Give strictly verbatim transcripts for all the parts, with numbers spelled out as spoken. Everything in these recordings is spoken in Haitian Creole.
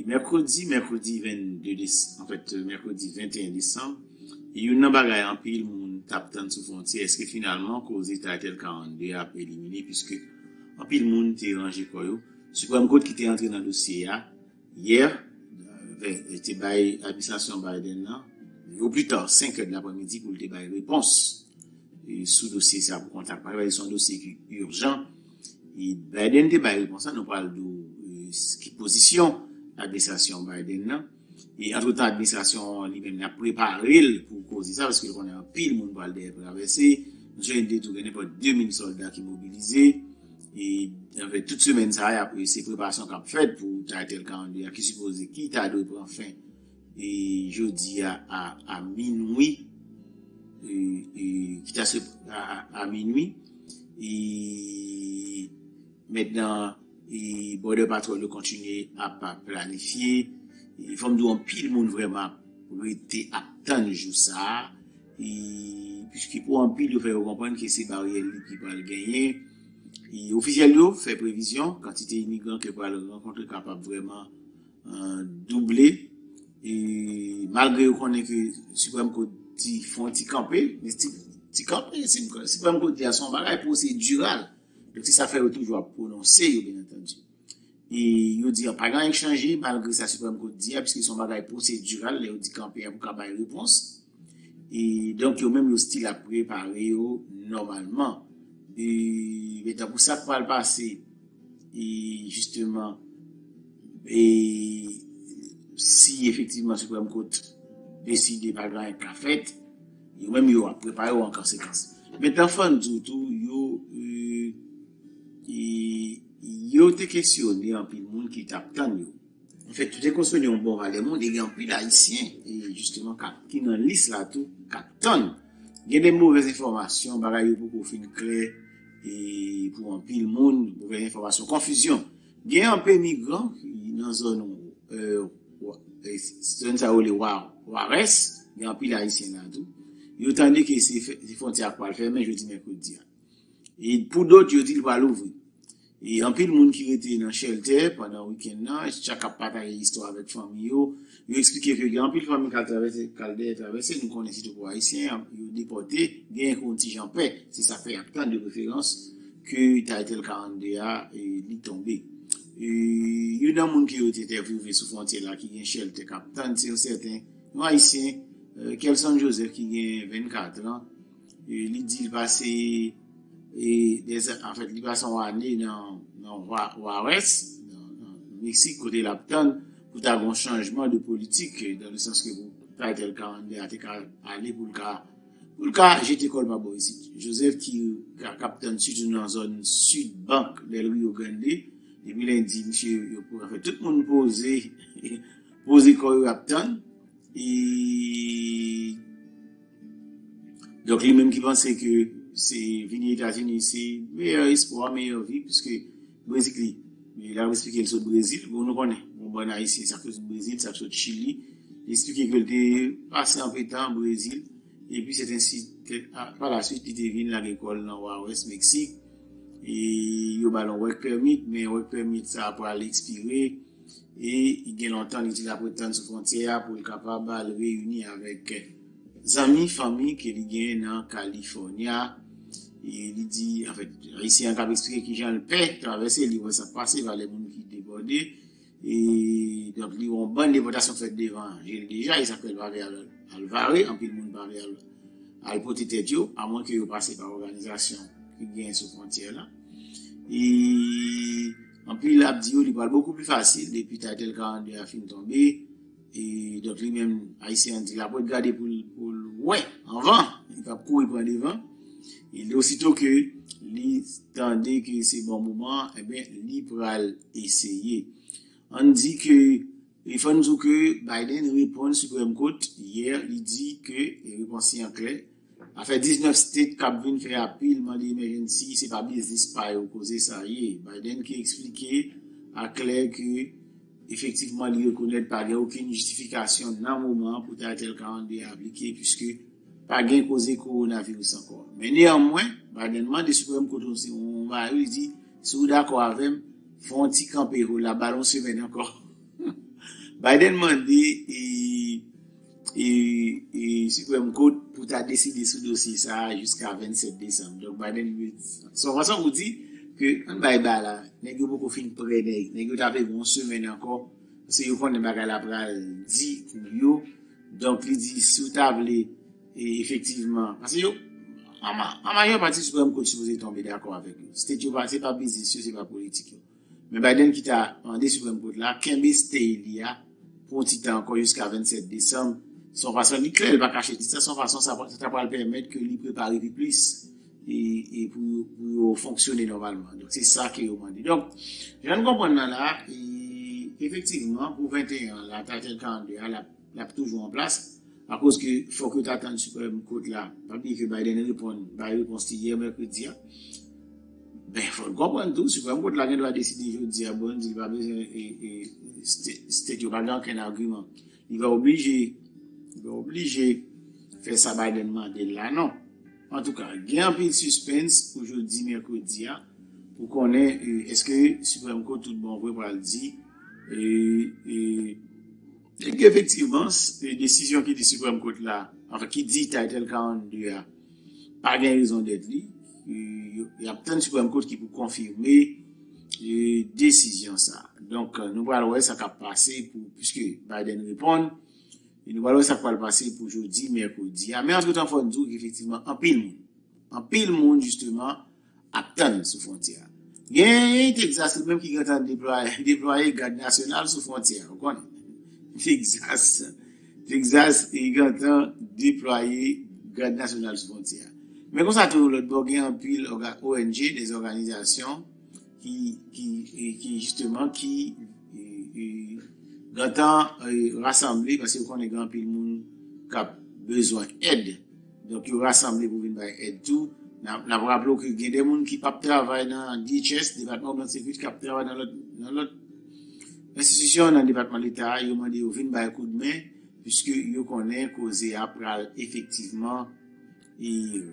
Mèkredi, mèkredi vennde desanm, anfèt, mèkredi venteyen desanm, youn nan bagay anpil moun t ap tann sou fwontyè, èske finalman koze Title forty-two ap elimine, piske anpil moun te ranje kò yo. Supreme Court ki te antre nan dosye a yè, te bay administrasyon Biden nan, o pli ta senk è de lapremidi pou l te bay repons e, sou dosye sa pou kontak pa se yon dosye ki ijan. E Biden te bay repons la, nou pral di w e, ki pozisyon administrasyon Biden nan. E antretan, administrasyon an li menm l ap prepare l pou koze sa, paske l konnen anpil moun pral dèyè travèse. Nou sonje de tou gen nenpòt de mil sòlda ki mobilize. E anfèt, tout semèn sa a, y ap, se preparasyon k ap fèt pou Title forty-two a ki sipoze, ki ta dwe pran fen e jodi a, a, a minwi, e, e, ki ta se a, a, a minwi, e mentnan, e Border Patrol yo kontinye ap, ap planifye. E fò m di w, anpil moun vrèman ap rete ap tann jou sa a. E, piske pou anpil, yo fè yo konprann ke se baryè li ki pral genyen. E ofisyèl yo fè previzyon, kantite imigran ke pral rankontre kapab vrèman e, double. E malgre yo konnen ke Supreme Court di fè yon ti kanpe, men ti, ti kanpe, Supreme Court di a se yon bagay pwosediral. Donk, se sa fè yo toujou ap pwononse yo, byen antandi. E yo di an pa gen anyen k chanje, malgre sa Supreme Court di a, piske se yon bagay pwosediral, lè yo di kanpe a pou ka bay repons. E donk, yo menm, yo still ap prepare yo nòmalman. E, men tankou sa k pral pase, e, jisteman, e, si efektivman Supreme Court deside pa gen anyen k ka fèt, yo menm, yo ap prepare yo an konsekans. Mentnan, fò n di w tou, yo, e, e, yo te kesyone anpil moun ki t ap tann yo. Anfèt, tout e konsone yon bon valè moun, e gen anpil Ayisyen, e, jisteman, k ap, ki nan lis la tou, k ap tann. Gen de movèz enfòmasyon, bagay yo poko fin klè, e, pou anpil moun, movèz enfòmasyon, konfizyon. Gen anpil migran ki nan zòn, e, wa- e, zòn sa yo rele Wa- Warès, gen anpil Ayisyen la tou. Yo tande ke se fè- se fwontyè a k pral fèmen jodi mèkredi a. E pou dòt, yo di l pral ouvri. E anpil moun ki rete nan chèltè pandan wikenn nan, chak ap pataje istwa avèk fanmi yo. Yo eksplike ke gen anpil fanmi k al travèse, k al dèyè travèse, nou konnen sitou pou Ayisyen, yo depòte, gen yon ti jan pè. Se sa fè y ap tann de preferans ke Title forty-two a, e, li tonbe. E, youn nan moun ke yo te entèvyouve sou fwontyè la ki gen chèltè k ap tann, se yon sèten, yon Ayisyen, e, Kelson Joseph ki gen vennkat an. E, li di l pase, e, dèzè, anfèt, li pase yon ane nan, nan Wa- Juárez, nan, nan Meksik, kote l ap tann pou ta gen yon chanjman de politik, e, dans le sens ke pou Title forty-two a te ka ale pou l ka, pou l ka jete kò l pa bò isit. Joseph ki ka, k ap tann sitou nan zòn sid Bank del Rio Grande, depi lendi, misye, yo, anfèt, tout moun poze, poze kò yo ap tann. E donk, li menm ki panse ke se vini Etazini, se meyè espwa, meyè vi, piske Brezil li. E l ap eksplike l sot Brezil. Bon, nou konnen, bon, bann Ayisyen, sa k sot Brezil, sa k sot Chili. Li eksplike ke l te pase anpe tan Brezil. Epi, se te ensi, te- a- pa la swit, li te vin lage kò l nan Juárez, Meksik. E yo ba l yon work permit, men work permit sa a pral ekspire. E gen lontan li di l ap ret tann sou fwontyè a pou l kapab al reyini avèk zanmi, fanmi ke li gen nan Kalifònya. E li di, anfèt, Ayisyen an k ap eksplike kijan l pè travèse, li wè sa k pase, valè moun ki debòde. E donk, li wè yon bann depòtasyon fèt devan je l deja, e sa fè l pa vle al, al vare, anpil moun pa vle al, al pote tèt yo, amwen ke yo pase pa òganizasyon ki gen sou fwontyè la. E anpil ap di yo li pral bokou pli fasil depi Title forty-two a fin tonbe. E donk, li menm, Ayisyen an di l ap ret gade pou l, pou l wè anvan, li p ap kouri pran devan. E osito ke li tande ke se bon moman, ebyen, li pral eseye. Ann di ke, e fò n di w ke Biden reponn Supreme Court yè, li di ke, e repons li an klè, afè diznèf state k ap vin fè apil mande emergency, se pa biznis pa yo koze sa ye. Biden ki eksplike aklè ke efektivman li rekonèt pa gen okenn jistifikasyon nan moman an pou Title forty-two a aplike, piske pa gen koze kowonaviris ankò. Men neyanmwen, Biden mande Supreme Court yon, yon bagay, li di, si w dakò avè m, fè yon ti kanpe pou l la, ba l yon semèn ankò. Biden mande e, e, e Supreme Court pou ta deside sou dosye sa a jiska vennsèt desanm. Donk, Biden, se yon fason pou di ke, ann bay ba la, nèg yo poko fin prè, nèg, nèg yo ta vle yon semèn ankò, paske yo konnen bagay la pral di pou yo. Donk, li di, si w ta vle, e, efektivman, paske yo, an ma-, an majè pati Supreme Court sipoze tonbe dakò avèk yo. State yo pa, se pa biznis yo, se pa politik yo. Men Biden ki ta mande Supreme Court la, kenbe stay li a pou yon ti tan ankò jiska vennsèt desanm. Se yon fason, li klè, li pa kache di sa, se yon fason sa, sa ta pral pèmèt ke li prepare pi plis e, e pou, pou yo fonksyone nòmalman. Donk, se sa ke yo mande. Donk, jan n konprann nan la, e, efektivman, pou venteyen an la, Title quarante-deux a, l ap, l ap toujou an plas, akoz ke fòk yo ta tann Supreme Court la. Pa bliye ke Biden reponn, bay repons li yè mèkredi a. Ben, fò n konprann tou, Supreme Court la gen dwa deside jodi a, bon, di li pa bezwen, e, e, state, state yo pa gen okenn agiman. Li pa oblije, li pa oblije fè sa Biden mande l la, non. Antouka, gen anpil suspens pou jodi mèkredi a, pou konnen, e, èske Supreme Court tout bon vre pral di, e, e, e ke efektivman, s-, e, desizyon ki di Supreme Court la, anfen, ki di Title quarante-deux a, pa gen rezon dèt li, e, y ap tann Supreme Court ki pou konfime, e, desizyon sa. Donk, nou pral wè sa k ap pase pou, piske Biden reponn, e nou pral wè sa k pral pase pou jodi, mèkredi a. Men antretan, fò n di w ki efektivman, anpil moun, anpil moun, jisteman, ap tann sou fwontyè a. Gen Texas li menm ki gentan deplwaye, deplwaye gad nasyonal sou fwontyè a, ou konnen. Texas, Texas, li gentan deplwaye gad nasyonal sou fwontyè a. Men konsa tou, lòt bò, gen anpil òga-, O N G, de òganizasyon ki, ki, e, ki jisteman, ki, e, e, gentan, e, rasanble, paske ou konnen gen anpil moun k ap bezwen èd. Donk, yo rasanble pou vin bay èd tou. N ap, n ap raple w ke gen de moun ki p ap travay nan D H S, Depatman Homeland Security, k ap travay nan lòt, nan lòt enstitisyon nan Depatman Leta a, yo mande yo vin bay koudmen, piske yo konnen koze a pral efektivman, e,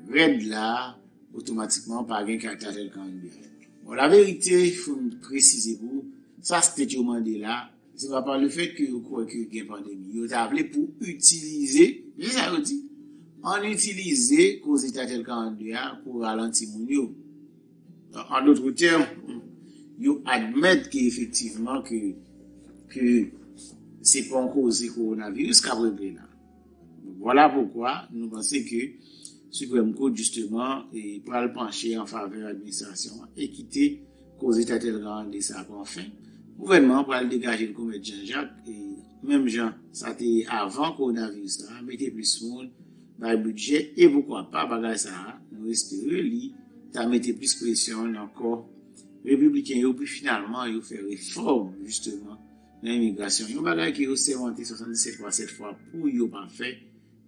rèd la, otomatikman, pa gen ka Title quarante-deux. Bon, laverite, fò n presize pou sa state yo mande la, se pa pa lefèt ke yo kwè ke gen pandemi. Yo ta vle pou itilize, se sa yo di, ann itilize koze Title quarante-deux a pou ralanti moun yo. An dòt tèm, yo admèt ke efektivman ke, ke se pa yon koze kowonaviris k ap regle la. Vwala poukwa nou panse ke Supreme Court, jisteman, e, pral panche an favè administrasyon an e kite koze Title quarante-deux sa pran fen. Gouvènman an pral degaje l kou mèt Jan Jak, e, menm jan sa te ye avan kowonaviris la, mete plis moun, bay bidjè, e poukwa pa bagay sa a, nou espere li ta mete plis presyon nan kò repibliken yo, pou finalman yo fè refòm, jisteman, nan imigrasyon. Yon bagay ke yo sèmante swasanndisèt fwa sèt fwa pou yo pa fè.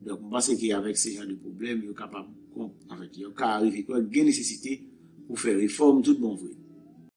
Donk, m panse ke avèk se jan de pwoblèm, yo kapab, kon-, anfèt, yo ka rive kwè gen nesesite pou fè refòm tout bon vre.